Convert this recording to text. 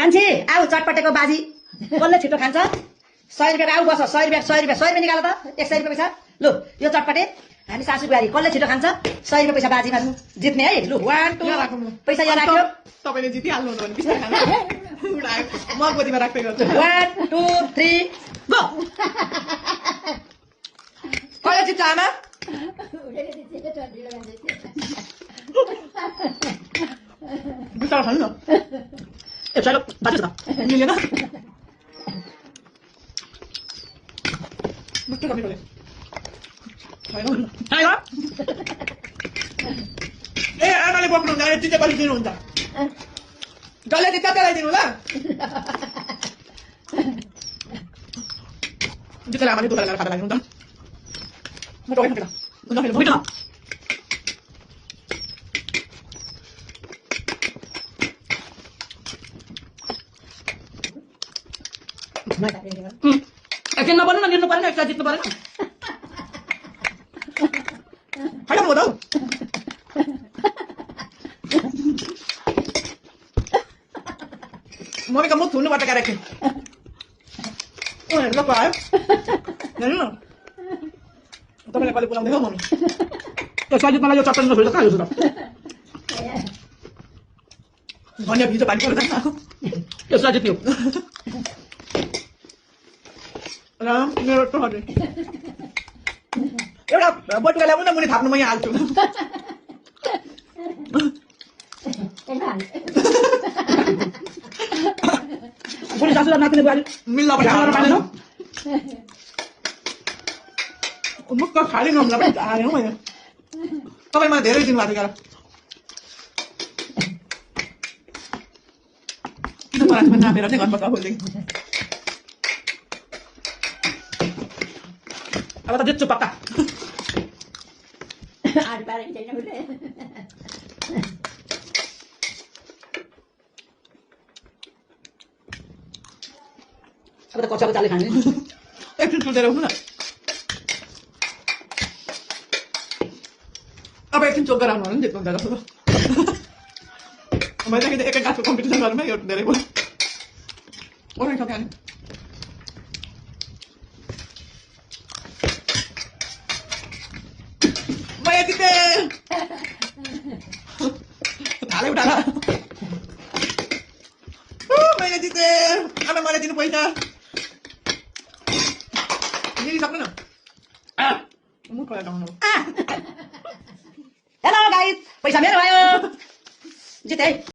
मान्छे आऊ चटपटेको बाजी कसले छिटो खान्छ 100 रुपैयाँ आऊ बस 100 रुपैयाँ निकाल त 100 रुपैयाँ पैसा लु यो चटपटे हामी सासु बुहारी कसले छिटो खान्छ 100 रुपैयाँ पैसा बाजीमा जित्ने है लु 1 2 पैसा यहाँ राख्यो तपाईले जितिहाल्नु हुन्छ भने बिस्तारै खानु म गोदीमा राख्दै गर्छु 1 2 3 गो कसले जित्छ आमा बिस्तारै खानु न ए चलो बाजी त मिलेन मुट्टो कमी गरे आयो ए आमाले बोक्नुहुन्छ यति चाहिँ कति दिनुहुन्छ जसले जित्छ त्यसलाई दिनु ल जित्छ आमाले दुःख गरेर खाँदा लाग्नु त म टोकै खाँदैन बुझ्नु एकछिन नबन्नु न लिनु परेन एकछिन जित्नु परेन खाइला म त मम्मीको मुख थुन्नु पर्छ क्यारेक्ट ल आयो हेर्नु न तपाईँलाई कहिले बोलाउँदै हो मम्मी त्यसलाई जित्नलाई यो चट्टन नछोडेर कहाँ यो त धनियाँ भिजो पानी पर्दैन यसलाई जित्यो र मेरो यस्तो हजुर एउटा बटुका ल्याउनु न मुनि थाप्नु म यहाँ हाल्छु बुढी सासुलाई नाच्ने बुहारी मिल्न पाएन मुख खाली नहुँदा पनि हालेँ हौ मैले तपाईँ मलाई धेरै दिनुभएको थियो किन परासमा नापेर चाहिँ घरबाट खोल्दैछु अब त जित्छु पक्का अब त कच्चाको चाले खाने एकछिन सुतेर उठ्नु न अब एकछिन चोक गराउनु होला नि जित्नु हुन्छ जस्तो भइसक्यो एक गाछको कम्पिटिसन गरौँ है यो धेरै भयो ओर्नै सक्यो नि म जिते थाले उठाएर मैले जिते अब मलाई दिनु पैसा लिइसक्नु न मुख लगाउनु हेलो गाइस पैसा मेरो भयो जिते